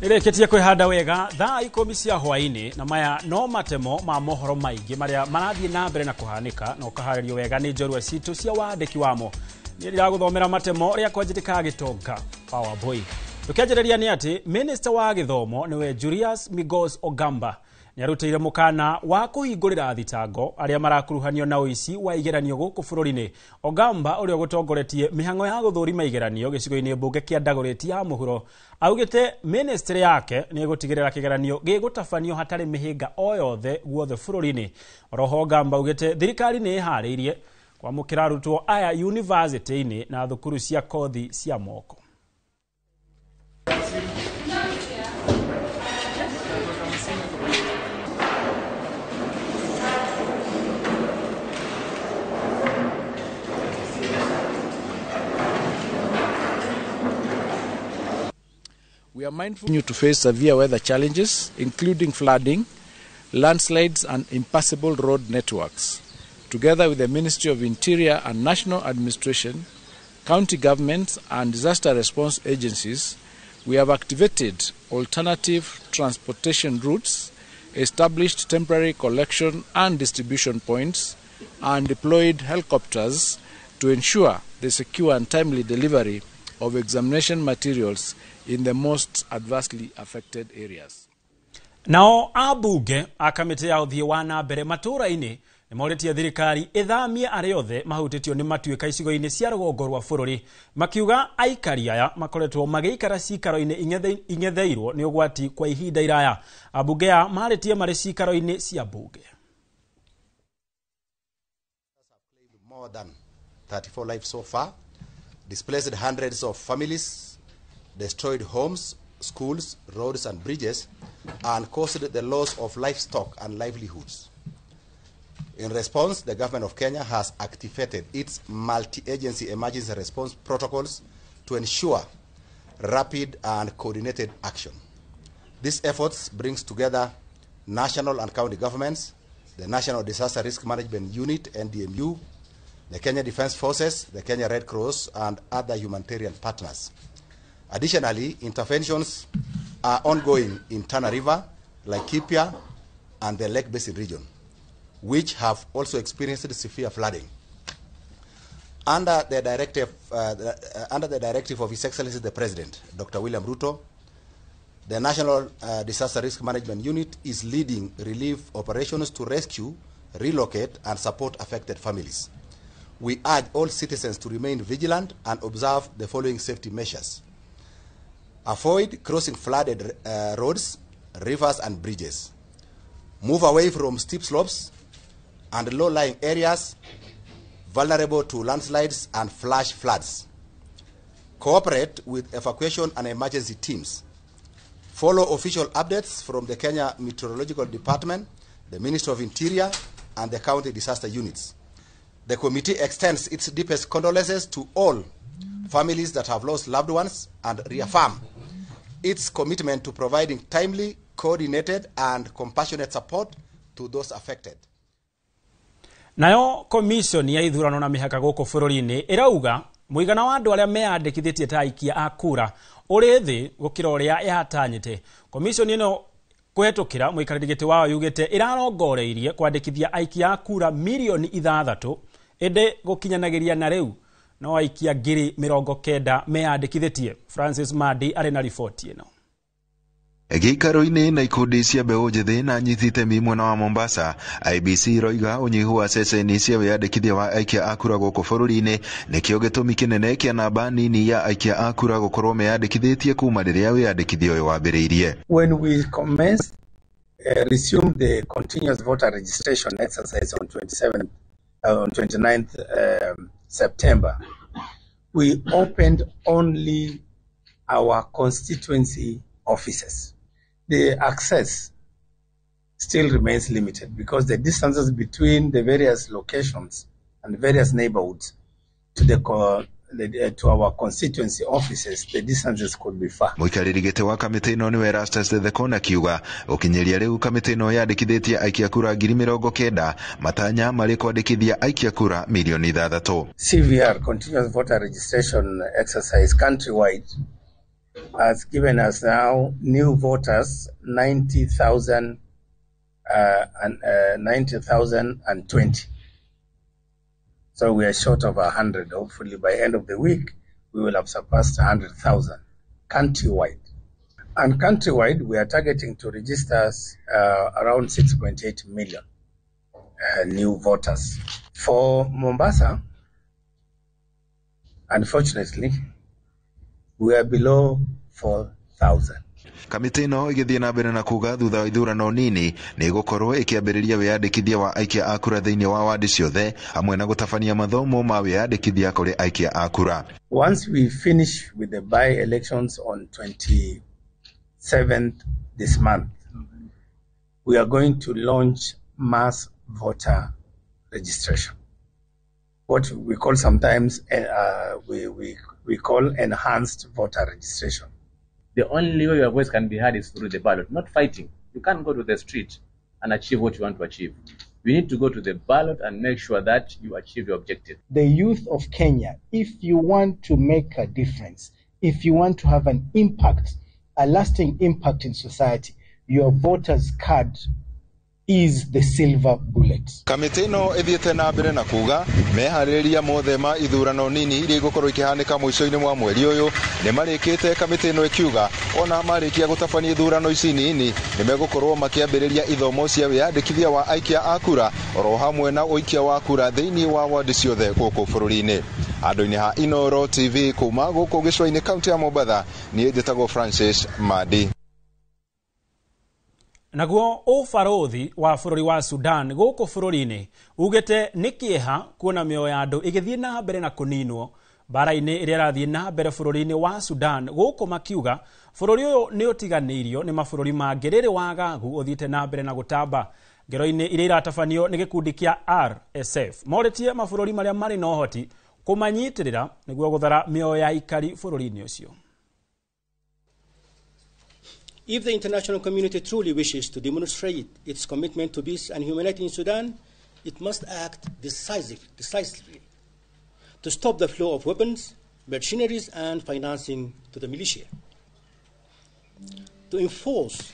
Nĩrĩkĩtie kwĩhanda wega thaa 10 cia hwaĩ-inĩ na maya no matemo ma mohoro maingĩ marĩa marathiĩ na mbere na kũhanĩka na ũkaharĩrio wega nĩ njorua citũ cia wandĩki wamo. Niĩ ndĩragũthomera matemo rĩakwa njĩtĩkaga gĩtonga Power Boy. Tũkĩanjĩrĩria nĩ atĩ Minister wa gĩthomo nĩwe Julius Migos Ogamba nĩarutĩire mũkana wa kũhingũrĩra thitango arĩa marakuruhanio na ũici wa igeranio gũkũ bũrũri-inĩ. Ogamba ũrĩa ũgũtongoretie mĩhang'o ya gũthũrima igeranio gĩcigo-inĩ mbunge kĩa Dagoretti ya mũhuro augĩte ministry yake nĩ ĩgũtigĩrĩra kĩgeranio gĩgũtabanio hatarĩ mĩhĩnga o yothe guothe bũrũri-inĩ. Oroho Ogamba augĩte thirikari nĩ ĩharĩirie kwamũkĩra arutwo aya yunivasĩtĩ-inĩ na thukuru cia kothi cia moko. We are mindful to face severe weather challenges, including flooding, landslides, and impassable road networks. Together with the Ministry of Interior and National Administration, county governments, and disaster response agencies, we have activated alternative transportation routes, established temporary collection and distribution points, and deployed helicopters to ensure the secure and timely delivery of examination materials in the most adversely affected areas. Nao ambunge a kamĩtĩ ya ũthiĩ wa na mbere matũũra-inĩ nĩmorĩtie thirikari ĩthamie arĩa othe mahutĩtio nĩ matuĩka icigo-inĩ cia rũgongo rwa bũrũri, makiuga aikari aya makoretwo magĩikara cikaro-inĩ ing'etheirwo nĩ ũgwati kwa ihinda iraya. Ambunge aya marĩtie marĩ cikaro-inĩ cia mbunge. More than 34 lives so far, displaced hundreds of families, destroyed homes, schools, roads and bridges, and caused the loss of livestock and livelihoods. In response, the government of Kenya has activated its multi-agency emergency response protocols to ensure rapid and coordinated action. These efforts brings together national and county governments, the National Disaster Risk Management Unit, NDMU, the Kenya Defense Forces, the Kenya Red Cross, and other humanitarian partners. Additionally, interventions are ongoing in Tana River, Laikipia, and the Lake Basin region, which have also experienced severe flooding. Under the directive of His Excellency the President, Dr. William Ruto, the National Disaster Risk Management Unit is leading relief operations to rescue, relocate, and support affected families. We urge all citizens to remain vigilant and observe the following safety measures. Avoid crossing flooded roads, rivers, and bridges. Move away from steep slopes and low-lying areas vulnerable to landslides and flash floods. Cooperate with evacuation and emergency teams. Follow official updates from the Kenya Meteorological Department, the Ministry of Interior, and the county disaster units. The committee extends its deepest condolences to all families that have lost loved ones and reaffirm its commitment to providing timely, coordinated, and compassionate support to those affected. Nayo commission ya ithurano na mĩhaka gũkũ bũrũri-inĩ ĩrauga mũigana wa andũ arĩa meyandĩkithĩtie ta aikia a kura ũrĩ thĩ gũkĩra ũrĩa yatanyĩte. Commission ĩno kũhetũkĩra mũikarĩri gĩtĩ wao yugĩte ĩrarongoreirie kwandĩkithia aikia a kura mirioni 6 ĩndĩ gũkinyanagĩria na rĩu no aikia 90,000 meyandĩkithĩtie. Francis Madi arĩ na riboti ĩno. Gĩikaro-inĩ na ikundi cia mbeũ njĩthĩ na anyiti itemi mwena wa Mombasa, IBC iroiga ũnyihu wa ceceni cia wĩyandĩkithia wa aikia a kura gũkũ bũrũri-inĩ nĩkĩo gĩtũmi kĩnene kĩa namba nini ya aikia a kura gũkorwo meyandĩkithĩtie kuma rĩrĩa wĩyandĩkithia ũyũ wambĩrĩirie. When we commenced, resumed the continuous voter registration exercise on 29th September, we opened only our constituency offices. The access still remains limited because the distances between the various locations and various neighborhoods to to our constituency offices, the distances could be far. Mũikarĩri gĩtĩ wa kamĩtĩ ĩno nĩwe Erastus Thekona akiuga gũkinyĩria rĩu kamĩtĩ ĩno yandĩkithĩtie aikia kura 90,000 matanya marĩ kwandĩkithia aikia kura milioni 6. CVR, continuous voter registration exercise countrywide, has given us now new voters 90,000 and 90,020. So we are short of 100. Hopefully by end of the week, we will have surpassed 100,000 countrywide. And countrywide, we are targeting to register around 6.8 million new voters. For Mombasa, unfortunately, we are below 4,000. Kamĩtĩ ĩno ĩgĩthiĩ na mbere na kuga thutha wa ithurano nini nĩ ĩgũkorwo ĩkĩambĩrĩria wĩyandĩkithia wa aikia a kura thĩinĩ wa wadi ciothe hamwe na gũtabania mathomo ma wĩyandĩkithia kũrĩ aikia a kura. Once we finish with the by-elections on 27th this month, we are going to launch mass voter registration. What we call sometimes we call enhanced voter registration. The only way your voice can be heard is through the ballot, not fighting. You can't go to the street and achieve what you want to achieve. You need to go to the ballot and make sure that you achieve your objective. The youth of Kenya, if you want to make a difference, if you want to have an impact, a lasting impact in society, your voter's card is the silver bullet. Kamĩtĩ ĩno ĩthiĩte na mbere na kuga meharĩrĩria mothe ma ithurano nini iria igũkorwo ikĩhanĩka mũico-inĩ wa mweri ũyũ nĩ marĩkĩte. Kamĩtĩ ĩno ĩkiuga ona marĩkia gũtabania ithurano ici nini nĩ megũkorwo makĩambĩrĩria ithomo cia wĩyandĩkithia wa aikia a kura oro hamwe na ũikia wa kura thĩinĩ wa wadi ciothe gũkũ bũrũri-inĩ. Andũ-inĩ ha Inooro TV kuma gũkũ gĩcũa-inĩ kaunti ya Mombatha, niĩ njĩtagwo Francis Madi. Naguo ũbarũthi wa bũrũri wa Sudan gũkũ bũrũri-inĩ ugĩte nĩ kĩeha kuona mĩoyo ya andũ ĩgĩthiĩ na mbere na kũninwo mbara-inĩ ĩrĩa ĩrathiĩ na mbere bũrũri-inĩ wa Sudan, gũkũ makiuga bũrũri ũyũ nĩ ũtiganĩirio nĩ mabũrũri mangĩ rĩrĩ wagagu ũthiĩte na mbere na gũtamba. Ngero-inĩ iria iratabanio nĩ gĩkundi kĩa RSF morĩtie mabũrũri marĩa marĩ na ũhoti kũmanyitĩrĩra nĩguo gũthara mĩoyo ya aikari bũrũri-inĩ ũcio. If the international community truly wishes to demonstrate its commitment to peace and humanity in Sudan, it must act decisively to stop the flow of weapons, machineries, and financing to the militia, to enforce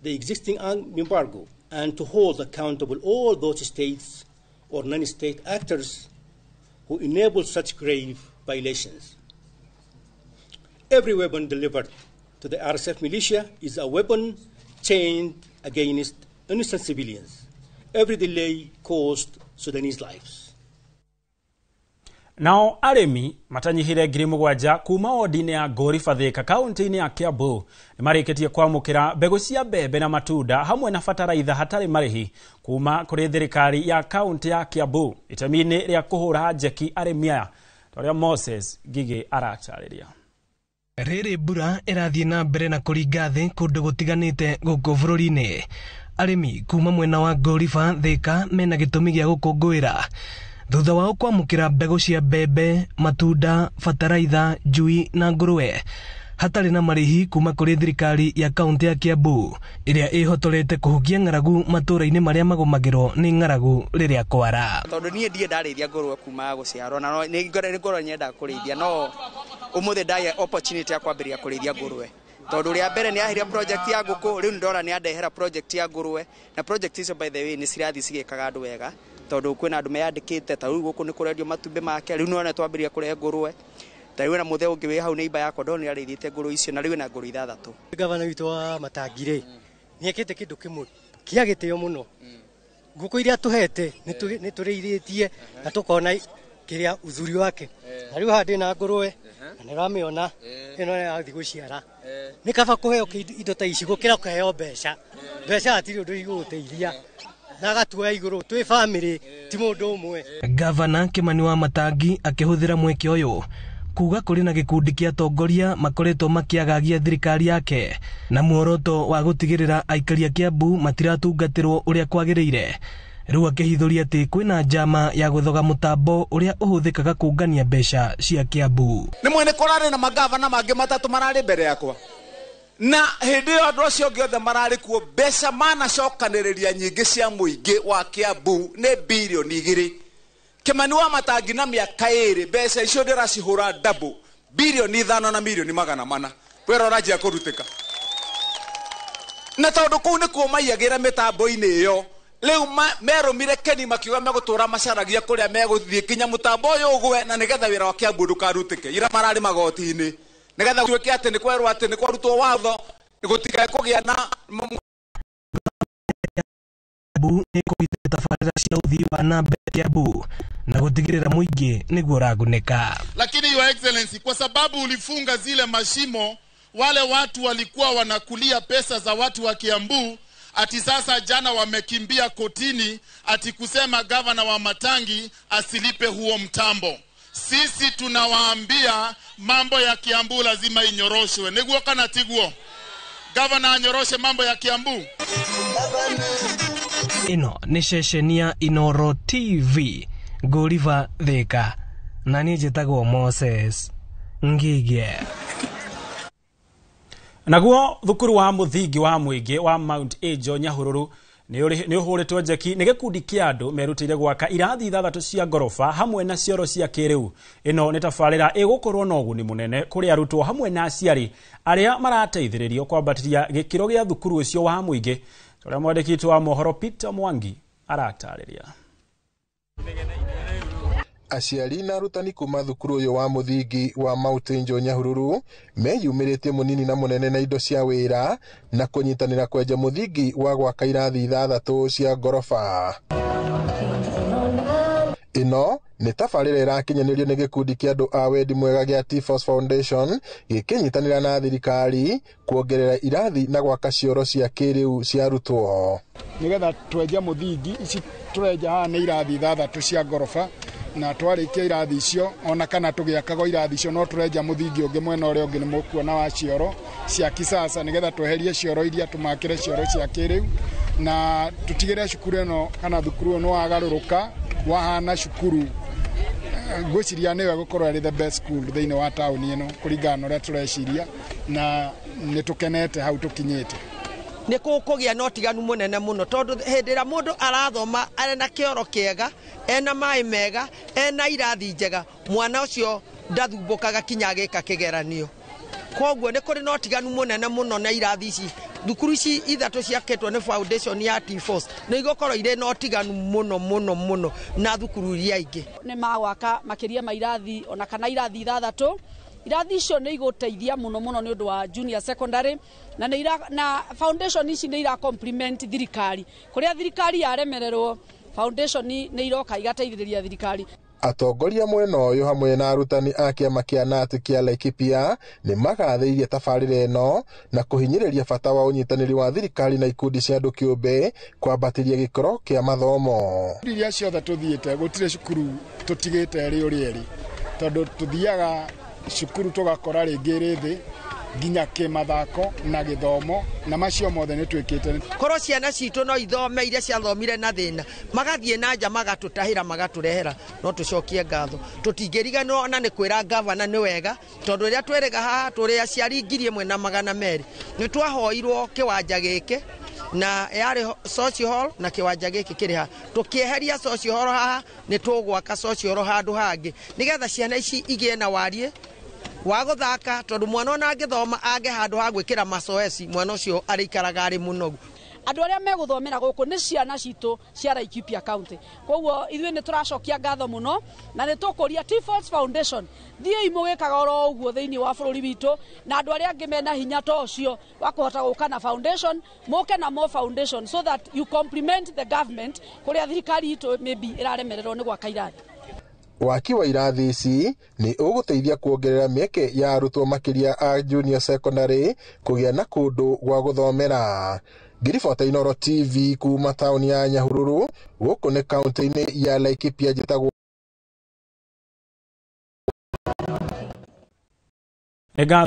the existing embargo, and to hold accountable all those states or non-state actors who enable such grave violations. Every weapon delivered to the RSF militia is a weapon chained against innocent civilians. Every delay cost Sudanese lives. Nao arĩmi matanyihire 7,000 kuma wodi-inĩ ya Ngoriba Thika kaunti-inĩ ya Kiambu nĩmarĩkĩtie kwamũkĩra mbegũ cia mbembe na matunda hamwe na bataraitha hatarĩ marĩhi kuma kũrĩ thirikari ya kaunti ya Kiambu itemi-inĩ rĩa kũhũra njeki arĩmi aya, ta ũrĩa Moses Ngigĩ aratarĩria. Rĩrĩ mbura ĩrathiĩ na mbere na kũringa thĩ kũndũ gũtiganĩte gũkũ bũrũri-inĩ. Arĩmi kuma mwena wa Ngoriba Thika mena gĩtũmi gĩa gũkũngũĩra thutha wao kwamũkĩra mbegũ cia mbembe, matunda, bataraitha, njui na ngũrwe hatarĩ na marĩhi kuma kũrĩ thirikari ya kaunti ya Kiambu ĩrĩa ĩhotorete kũhukia ng'aragu matũũra-inĩ marĩa magũmagĩrwo nĩ ng'aragu rĩrĩa kwara. Tondũ niĩ ndirĩ ndarĩithia ngũrwe kuma gũciarwo na nĩ ngorwo nyenda kũrĩithia, no ũmũthĩ ndagĩa opportunity ya kwambĩrĩria kũrĩithia ngũrwe tondũ rĩa mbere nĩ aheire project ya ngũkũ, rĩu nĩ ndona nĩ andehera project ya ngũrwe, na project icio by the way nĩ cirathiĩ cigĩkaga andũ wega tondũ kwĩna andũ meyandĩkĩte ta rĩu gũkũ nĩ kũrendio matumbĩ make, rĩu nĩwona twambĩrĩria kũrehe ngũrwe. Ta rĩu na mũthee ũngĩ wĩ hau neighbor yakwa ndona nĩarĩithĩtie ngũrwe icio na rĩu ena ngũrwe 6. Gavana witũ wa Matangi rĩ nĩekĩte kĩndũ kĩmwe kĩa gĩtĩo mũno. Ngũkũ iria tũhete nĩ tũrĩithĩtie na tũkona kĩrĩa uzuri wake. Na rĩu haha ndĩna ngũrwe na nĩũramĩona ĩno nĩyathiĩ gũciara. Nĩ kaba kũheo indo ta ici gũkĩra kũheo mbeca. Mbeca hatirĩ ũndũ igũgũteithia. Na agatuoya igũrũ twĩ family ti mũndũ ũmwe. Gavana Kimani wa Matangi akĩhũthĩra mweke ũyũ kuga kũrĩ na gĩkundi kĩa atongoria makoretwo makĩagagia thirikari yake na muoroto wa gũtigĩrĩra aikari a Kiambu matiratungatĩrwo ũrĩa kwagĩrĩire. Rĩu akĩhithũria atĩ kwĩna njama ya gũthoga mũtambo ũrĩa ũhũthĩkaga kũngania mbeca cia Kiambu. Nĩ mwene kũrarĩ na magavana mangĩ matatũ mararĩ mbere yakwa, na hĩndĩ ĩyo andũ acio angĩ othe mararĩ kuo mbeca manacokanĩrĩria nyingĩ cia mũingĩ wa Kiambu nĩ birioni 2. Kimani wa Matangi na mĩaka 2 mbeca icio ndĩracihũra double birioni 5 na milioni 400. Wĩra ũranjia kũrutĩka. Na tondũ kũu nĩkuo maiyagĩra mĩtambo-inĩ ĩyo, rĩu merũmire Keni makiuga megũtũra macaragia kũrĩa megũthiĩ kinya mũtambo ũyũ ũgwe, na nĩgetha wĩra wa Kiambu ndũkarutĩke. Ira mararĩ magoti-inĩ nĩgetha tuĩke atĩ nĩ kwerwo atĩ nĩ kwarutwo watho gũtikae kũgĩa na Kiambu nĩ kũgitĩra tabarĩra cia ũthii wa na mbere Kiambu na gũtigĩrĩra mũingĩ nĩguo ũragunĩka. Lakini Your Excellency, kwa sababu ulifunga zile mashimo, wale watu walikuwa wanakulia pesa za watu wa Kiambu, ati sasa jana wamekimbia kotini ati kusema gavana wa Matangi asilipe huo mtambo. Sisi tunawaambia mambo ya Kiambu lazima inyoroshwe. Niguo kana tiguo? Gavana anyoroshe mambo ya Kiambu. Ĩno nĩ ceceni ya Inoro TV, Ngũriba Thika, na niĩ njĩtagwo Moses Ngige. Naguo thukuru wa mũthingi wa mũingĩ wa Mount Angel Nyahururu nĩ ũhũrĩtwo njeki nĩ gĩkundi kĩa andũ merutĩire gwaka irathi 6 cia ngoroba hamwe na cioro cia kĩrĩu. Ĩno nĩ tabarĩra ĩgũkorwo na ũguni mũnene kũrĩ arutwo hamwe na aciari arĩa marateithĩrĩrio kwambatĩria gĩkĩro gĩa thukuru ũcio wa mũingĩ. Ũrĩa mwandĩki witũ wa mohoro Peter Mwangi aratarĩria. Aciari na arutani kuma thukuru ũyũ wa mũthingi wa Mount Angel Nyahururu meyumĩrĩtie mũnini na mũnene na indo cia wĩra na kũnyitanĩra kwenja mũthingi wa gwaka irathi 6 cia ngoroba. Ĩno nĩ tabarĩra ĩrakinyanĩrio nĩ gĩkundi kĩa andũ a wendi mwega gĩa T-Force Foundation gĩkĩnyitanĩra na thirikari kuongerera irathi na gwaka cioro cia kĩrĩu cia arutwo. Nĩgetha twenje mũthingi ici tũrenja haha nĩ irathi 6 cia ngoroba, na twarĩkia irathi icio ona kana tũgĩakago irathi icio no tũrenja mũthingi ũngĩ mwena ũrĩa ũngĩ nĩ mũkuona wa cioro cia kisasa, nĩgetha tweherie cioro iria tũmakĩre cioro cia kĩrĩu na tũtigĩre cukuru ĩno kana thukuru ĩno wagarũrũka wahana cukuru ngwĩciria nĩyo ĩgũkorwo ĩrĩ the best school thĩinĩ wa taũni ĩno kũringana na ũrĩa tũreciria, na nĩ tũkenete hau tũkinyĩte. Nĩ kũgĩa na ũtiganu mũnene mũno tondũ hĩndĩ ĩrĩa mũndũ arathoma arĩ na kĩoro kĩega, ena maĩ mega, ena irathi njega, mwana ũcio ndathumbũkaga kinya agĩka kĩgeranio. Koguo nĩ kũrĩ na ũtiganu mũnene mũno na irathi ici. Thukuru ici 3 ciakĩtwo nĩ foundation ya T-Force nĩ igũkorwo irĩ na ũtiganu mũno mũno mũno na thukuru iria ingĩ. Nĩ magwaka makĩria ma irathi ona kana irathi 6. Irathi icio nĩ igũteithia mũno mũno nĩ ũndũ wa junior secondary, na na foundation ici nĩ ira complement thirikari. Kũrĩa thirikari yaremererwo, foundation nĩ iroka igateithĩrĩria thirikari. Atongoria mwena ũyũ hamwe na arutani a kĩama kĩa KNUT kĩa Laikipia nĩ magathĩirie tabarĩra ĩno na kũhinyĩrĩria bata wa ũnyitanĩri wa thirikari na ikundi cia andũ kĩũmbe kwambatĩria gĩkĩro kĩa mathomo. Iria ciothe tũthiĩte gũtirĩ cukuru tũtigĩte ĩrĩ ũrĩa ĩrĩ, tondũ tũthiaga cukuru tũgakora rĩngĩ ĩrĩ thĩ nginya kĩmathako na gĩthomo, na macio mothe nĩ twĩkĩte. Korwo ciana citũ no ithome iria ciathomire na thĩna, magathiĩ na nja magatũtahĩra magatũrehera, no tũcokie ngatho. Tũtingĩriganĩrwo ona nĩ kwĩra gavana nĩ wega, tondũ rĩrĩa twerega haha tũrĩ aciari 1200 nĩ twahoirwo kĩwanja gĩkĩ na yarĩ social hall na kĩwanja gĩkĩ kĩrĩ haha. Tũkĩeheria social hall haha nĩ tũgwaka social hall handũ hangĩ nĩgetha ciana ici igĩe na wariĩ wa gũthaka, tondũ mwana ona angĩthoma age handũ ha gwĩkĩra macoeci, mwana ũcio arĩikaraga arĩ mũnogu. Andũ arĩa megũthomera gũkũ nĩ ciana citũ cia Laikipia County. Koguo ithuĩ nĩ tũracokia ngatho mũno na nĩ tũkũria T-Force Foundation thiĩi mũgĩkaga oro ũguo thĩinĩ wa bũrũri witũ, na andũ arĩa angĩ mena hinya ta ũcio wa kũhota gũka na foundation mũke na more foundation so that you complement the government kũrĩa thirikari itũ maybe ĩraremererwo nĩ gwaka irathi. Waki wa irathi ici nĩ ũgũteithia kuongerera mĩeke ya arutwo makĩria a junior secondary kũgĩa na kũndũ gwa gũthomera. Ngĩribota Inoro TV kuma taũni ya Nyahururu, gũkũ nĩ kaũntĩ-inĩ ya Laikipia, njĩtagwo Nĩ ngatho.